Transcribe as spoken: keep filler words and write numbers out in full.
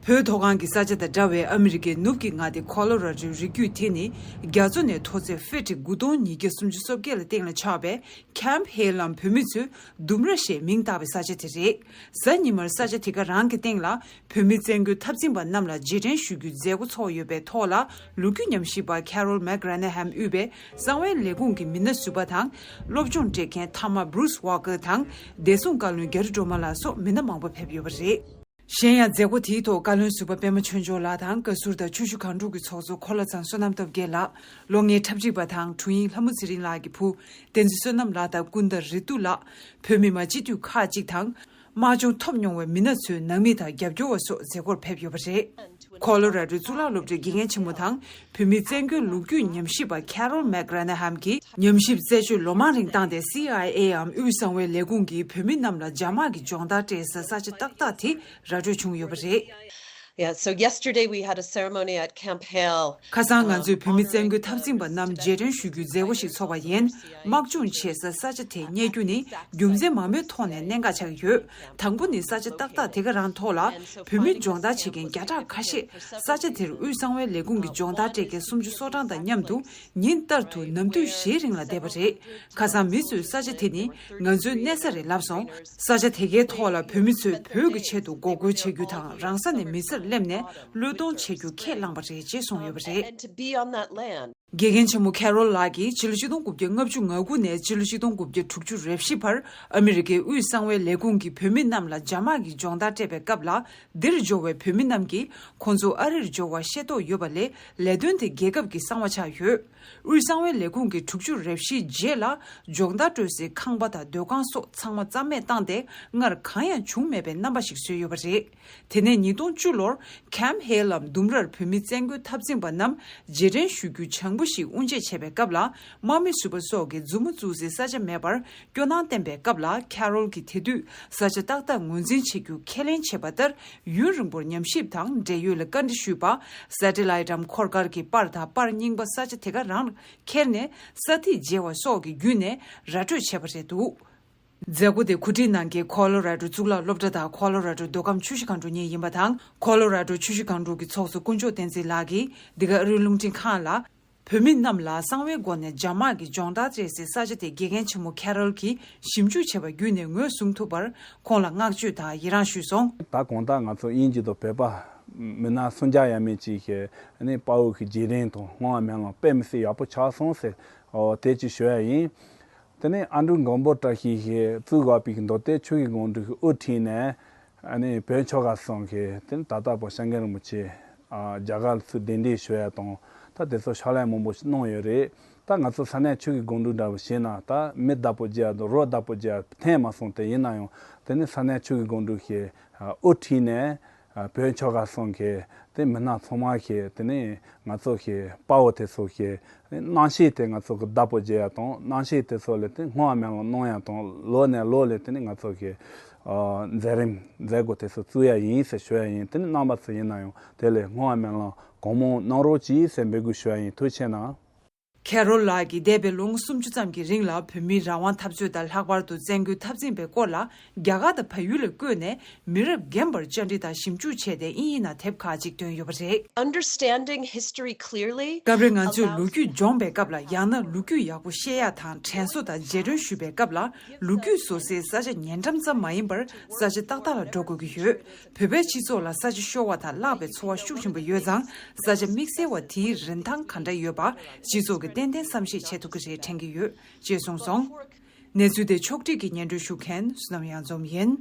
བོད་མཐོ་སྒང་གི་ས་ཆ་དང་འདྲ་བའི་ཨ་མི་རི་ཀའི་ནུབ་ཀྱི་མངའ་སྡེ་ཁོ་ལོ་ར་ཌོའི་རི་རྒྱུད་དེ་ནི། རྒྱ་མཚོ་ནས་མཐོ་ཚད་ཧྥེ་ཊི་དགུ་སྟོང་ཉིས་བརྒྱ་སུམ་ཅུ་སོ་བརྒྱད་ལ་སྟེང་ལ་ཆགས་པའི་ཁེམ་ཧེ་ལམ་བོད་མི་ཚོས་ལྡུམ་ར་ཞེས་མིང་བཏགས་པའི་ས་ཆ་དེ་རེད། གཟའ་ཉི་མར་ས་ཆ་དེ་ག་རང་གི་སྟེང་ལ་བོད་མི་བཙན་རྒོལ་འཐབ་འཛིང་པ་རྣམས་ལ་རྗེས་དྲན་ཞུ་རྒྱུའི་མཛད་སྒོ་ཚོགས་ཡོད་པའི་ཐོག་ལ། ལོ་རྒྱུས་ཉམས་ཞིབ་པ་ཁེ་རོལ་མེག་ར་ནེ་ཧམ་དབུས་པའི་གསང་བའི་ལས་ཁུངས་ཀྱི་མི་སྣ་ཟུར་པ་དང་། སློབ་སྦྱོང་སྤྲད་མཁན་མཐའ་མ་བྷུ་རུ་སི་ཝོ་ཀར་དང་། བདེ་སྲུང་བཀའ་བློན་གྷེ་རི་སྒྲོལ་མ་ལགས་སོགས་མི་སྣ་མང་པོ་ཕེབས་ཡོད་པ་རེད། གཞན་ཡང་མཛད་སྒོ་དེའི་ཐོག་བཀའ་བློན་ཟུར་པ་པད་མ་ཆོས་འབྱོར་ལགས་དང་། བཀའ་ཟུར་དང་ཆུ་བཞི་སྒང་དྲུག་གི་ཚོགས་གཙོ་འཁོར་ལོ་ཚང་བསོད་ནམས་སྟོབས་རྒྱལ་ལགས། ལོ་ལྔའི་འཁྲབ་ཁྲིད་པ་དང་དྲུང་ཡིག་ལྷ་མོ་ཚེ་རིང་ལགས་ཀྱི་བུ་བསྟན་འཛིན་བསོད་ནམས་ལགས་དང་ཀུན་དགའ་རེ་ཏུ་ལགས། བོད་མི་མང་སྤྱི་འཐུས་ཁག་ཅིག་དང་། དམག་སྦྱོང་ཐོབ་མྱོང་བའི་མི་སྣ་ཚོའི་ནང་མི་དང་རྒྱབ་སྐྱོར་བ་སོགས་མཛད་སྒོར་ཕེབས་ཡོད་པ་རེད། ཁོ་ལོ་ར་ཌོའི་གཙུག་ལག་སློབ་གྲྭའི་དགེ་རྒན་ཆེན་མོ་དང་། བོད་མིའི་བཙན་རྒོལ་ལོ་རྒྱུས་ཉམས་ཞིབ་པ་ཁེ་རོལ་མེག་ར་ནེ་ཧམ་གྱིས་ཉམས་ཞིབ་རྩད་གཅོད་ལོ་མང་རིང་བཏང་སྟེ། སི་ཨའི་ཨེ་འམ་དབུས་གསང་བའི་ལས་ཁུངས་ཀྱིས་བོད་མི་རྣམས་ལ་རྒྱ་དམག་གི་སྦྱོང་བརྡར་སྤྲད་སའི་ས་ཆ་ཏག་ཏག་དེ་ར་སྤྲོད་བྱུང་ཡོད་པ་རེད། Yeah, so yesterday we had a ceremony at Camp Hale. ཁ་སང་ང་ཚོས་བོད་མི་བཙན་རྒོལ་འཐབ་འཛིང་པ་རྣམས་རྗེས་དྲན་ཞུ་རྒྱུའི་མཛད་སྒོ་ཞིག་ཚོགས་པ་ཡིན། དམག་སྦྱོང་བྱེད་སའི་ས་ཆ་དེ་རྙེད་རྒྱུ་ནི་རྒྱུ་མཚན་མང་པོའི་ཐོག་ནས་གནད་འགག་ཆགས་ཀྱི་ཡོད། དང་པོ་ནི་ས་ཆ་ཏག་ཏག་དེ་ག་རང་ཐོག་ལ་བོད་མི་སྦྱོང་བརྡར་བྱེད་མཁན་བརྒྱ་ཕྲག་ཁ་ཤས་ས་ཆ་དེར་དབུས་གསང་བའི་ལས་ཁུངས་ཀྱི་སྦྱོང་བརྡར་སྤྲད་མཁན་སུམ་ཅུ་སོ་གྲངས་དང་མཉམ་དུ་ཉིན་ལྟར་དུ་ནམ་དུས་བཞིའི་རིང་ལ་བསྡད་པ་རེད། ཁ་སང་མི་ཚོས་ས་ཆ་དེ་ནི་ང་ཚོའི་གནས་ས་རེད་ལབ་སོང་། ས་ཆ་དེ་གའི་ཐོག་ལ་བོད་མི་ཚོས་བོད་ཀྱི་ཆེད་དུ་འགོག་རྒོལ་བྱེད་རྒྱུ་དང་། རང་ས་ནས་མི་སེར་སླེབས་ནས་བློས་གཏོང་བྱེད་རྒྱུ་ཁས་བླངས་པ་རེད་ཅེས་གསུངས་ཡོད་པ་རེད། And to be on that land. དགེ་རྒན་ཆེན་མོ་ཁེ་རོལ་ལགས་ཀྱིས་ཕྱི་ལོ་ཆིག་སྟོང་དགུ་བརྒྱ་ལྔ་བཅུ་ང་དགུ་ནས་ཕྱི་ལོ་ཆིག་སྟོང་དགུ་བརྒྱ་དྲུག་ཅུ་རེ་བཞི་བར་ཨ་མི་རི་ཀའི་དབུས་གསང་བའི་ལས་ཁུངས་ཀྱིས་བོད་མི་རྣམས་ལ་རྒྱ་དམག་གི་སྦྱོང་བརྡར་སྤྲད་པའི་སྐབས་ལ། འདིར་འབྱོར་བའི་བོད་མི་རྣམས་ཀྱིས་ཁོང་ཚོ་ཨ་རིར་འབྱོར་བ་ཤེས་རྟོགས་ཡོད་པ་ལས། ལས་དོན་དེ་རྒྱལ་ཁབ་ཀྱི་གསང་བ་ཆགས་ཡོད། དབུས་གསང་བའི་ལས་ཁུངས་ཀྱིས་དྲུག་ཅུ་རེ་བཞིའི་རྗེས་ལ་སྦྱོང་བརྡར་སྤྲོད་སའི་ཁང་པ་དང་སྡོད་ཁང་སོགས་ཚང་མ་རྩ་མེད་བཏང་སྟེ། སྔར་གང་ཡང་བྱུང་མེད་པའི་རྣམ་པ་ཞིག་བཟོས་ཡོད་པ་རེད། དེ་ནས་ཉིས་སྟོང་བཅུ་ལོར་ཁེམ་ཧེ་ལམ་ལྡུམ་རར་བོད་མི་བཙན་རྒོལ་འཐབ་འཛིང་པ་རྣམས་རྗེས་དྲན་ཞུ་རྒྱུའི་བྱང་བུ་ཞིག་དབུ་འབྱེད་བྱས་པའི་སྐབས་ལ། དམག་མི་ཟུར་པ་སོགས་ཀྱིས་མཛུབ་མོ་བཙུགས་སའི་ས་ཆ་མེད་པར་སྐྱོ་སྣང་བསྟན་པའི་སྐབས་ལ། ཁེ་རོལ་གྱིས་དེ་དུས་ས་ཆ་ཏག་ཏག་ངོས་འཛིན་བྱེད་རྒྱུ་ཁས་ལེན་བྱས་པ་ལྟར། ཡུན་རིང་པོར་ཉམས་ཞིབ་དང་འབྲེལ་ཡོད་ལ་བཀའ་འདྲི་ཞུས་པ། སེ་ཊི་ལའེ་ཊིམ་འཁོར་སྐར་གྱི་པར་དང་པར་རྙིང་པ་ས་ཆ་དེ་ག་རང་ཁྱེར་ནས་ས་ཐིག་མཇལ་བ་སོགས་ཀྱི་བརྒྱུད་ནས་ར་སྤྲོད་བྱས་པ་རེད་འདུག། མཛད་སྒོ་དེ་གོ་སྒྲིག་གནང་མཁན་ཁོ་ལོ་ར་ཌོ་གཙུག་ལག་སློབ་གྲྭ་དང་ཁོ་ལོ་ར་ཌོ་མདོ་ཁམས་ཆུ་བཞི་སྒང་དྲུག་གཉིས་ཡིན་པ་དང་། ཁོ་ལོ་ར་ཌོ་ཆུ་བཞི་སྒང་དྲུག་གི་ཚོགས་གཙོ་དཀོན་མཆོག་བསྟན་འཛིན་ལགས་ཀྱིས་འདི་ག་ཨ་རིའི་རླུང་འཕྲིན་ཁང་ལ། བོད་མི་རྣམས་ལ་གསང་བའི་སྒོ་ནས་རྒྱ་དམག་གི་སྦྱོང་བརྡར་སྤྲད་སའི་ས་ཆ་དེ་དགེ་རྒན་ཆེན་མོ་ཁེ་རོལ་གྱིས་ཞིབ་འཇུག་བྱས་པ་བརྒྱུད་ནས་ངོས་བཟུང་ཐུབ་པར་ཁོང་ལ་བསྔགས་བརྗོད་དང་ཡི་རངས་ཞུས་སོང་། ད་གང་ལྟར་ང་ཚོ་དབྱིན་ཇི་དང་བོད་པ་མི་སྣ་སུམ་བརྒྱ་ཡས་མས་ཅིག་གིས་ནི་དཔའ་བོ་གི་རྗེས་དྲན་དང་བསྔོ་བ་སྨོན་ལམ་དཔེ་མི་སྲིད་ཡག་པོ་ཆགས་སོང་ཟེར། ཨོ་དེ་ཅིག་ཞུ་ཡ་ཡིན། དེ་ནས་ཨ་འབྲུག་མགོན་པོ་བཀྲ་ཤིས་ཀྱིས་བཙུགས་དགོས་པའི་མདོ་སྟོད་ཆོས་ཀྱི་སྒང་དྲུག་གི་དབུ་ཁྲིད་ནས་ཨ་ནི་བོད་ཆོལ་ཁ་གསུམ་གྱི་དེ་ནི་ད་ལྟ་བར་སྐྱབས་མགོན་རིན་པོ་ཆེ་ཨ་རྒྱ་གར་ལ་ཚུར་གདན་འདྲེན་ཞུ་ཡ་དང་། ད་དེ་ཚོ་ཕྱག་ལས་མང་པོ་ཞིག་གནང་ཡོད་རེད། ད་ང་ཚོ་ས་གནས་ཆོས་ཀྱི་སྒང་དྲུག་འདྲ་བོ་བྱས་ན་ད་མི་བདག་པོ་བྱེད་ཡ་དང་རོ་བདག་པོ་བྱེད་ཡ་ཐེངས་མ་སོང་། དེ་ཡིན་ན་ཡང་དེ་ནི་ས་གནས་ཆོས་ཀྱི་སྒང་དྲུག་གི་ཨ་དབུ་ཁྲིད་ནས། ཨ་བོད་ཆོལ་ཁ་གསུམ་གྱི་དེ་མི་སྣ་ཚང་མ་གིས་དེ་ནས་ང་ཚོ་གི་དཔའ་བོ་དེ་ཚོ་གི་རྣམ་ཤེས་དེ་ང་ཚོ་གི་བདག་པོ་བྱེད་ཡ་དང་། རྣམ་ཤེས་དེ་ཚོ་ལ་དེ་བསྔོ་བ་སྨོན་ལམ་གནང་ཡ་དང་། ལོ་ནས་ལོ་ལ་དེ་ནས་ང་ཚོ་གི་ཨ་མཛད་རིམ་མཛད་སྒོ་དེ་ཚོ་བཙུགས་ཡ་ཡིན་ཟེར་ཞུ་ཡ་ཡིན། དེ་ནས་རྣམ་པ་ཚོ་ཡིན་ན་ཡང་དེ་ལ་བསྔོ་བ་སྨོན་ལམ་གང་མང་གནང་རོགས་གྱིས་ཟེར་འབོད་སྐུལ་ཞུ་ཡ་ཡིན། ཐུགས་རྗེ་གནང་། ཁེ་རོལ་ལགས་ཀྱིས་འདས་པའི་ལོ་ངོ་སུམ་ཅུ་ཙམ་གྱི་རིང་ལ་བོད་མིའི་རང་དབང་འཐབ་རྩོད་དང་། ལྷག་པར་དུ་བཙན་རྒོལ་འཐབ་འཛིང་པའི་སྐོར་ལ་རྒྱ་གར་དང་བལ་ཡུལ་ལ་བསྐྱོད་ནས་མི་རབས་རྒན་པར་བཅར་འདྲི་དང་ཞིབ་འཇུག་བྱས་ཏེ། དབྱིན་ཡིག་ནང་དེབ་ཁག་ཅིག་བཏོན་ཡོད་པ་རེད། Understanding history clearly. སྐབས་རེ་ང་ཚོས་ལོ་རྒྱུས་སྦྱོང་བའི་སྐབས་ལ། ཡང་ན་ལོ་རྒྱུས་ཡག་པོ་ཤེས་ཡ་དང་། དྲན་གསོ་དང་རྗེས་དྲན་ཞུ་བའི་སྐབས་ལ། ལོ་རྒྱུས་བཟོ་སའི་ས་ཆ་ཉེ་འགྲམ་ཙམ་མ་ཡིན་པར་ས་ཆ་ཏག་ཏག་ལ་འགྲོ་དགོས་ཀྱི་ཡོད། བོད་པའི་སྤྱི་ཚོགས་ལ་ས་ཆ་ཤོར་བ་དང་བརླག་པའི་ཚོར་བ་ཤུགས་ཆེན་པོ་ཡོད་ཙང་། ས་ཆ་དམིགས་བསལ་བ་དེའི་རིན་ཐང་ག་འདྲ་ཡོད་པ་སྤྱི་ཚོགས་ཀྱིས་ཏན་ཏན་བསམ་ཤེས་བྱེད་ཐུབ་ཀྱི་རེད་དྲན་གྱི་ཡོད་ཅེས་གསུངས་སོང་། གནས་ཚུལ་དེ་ཕྱོགས་སྒྲིག་གིས་སྙན་སྒྲོན་ཞུ་མཁན་བསོད་ནམས་གཡང་འཛོམས་ཡིན།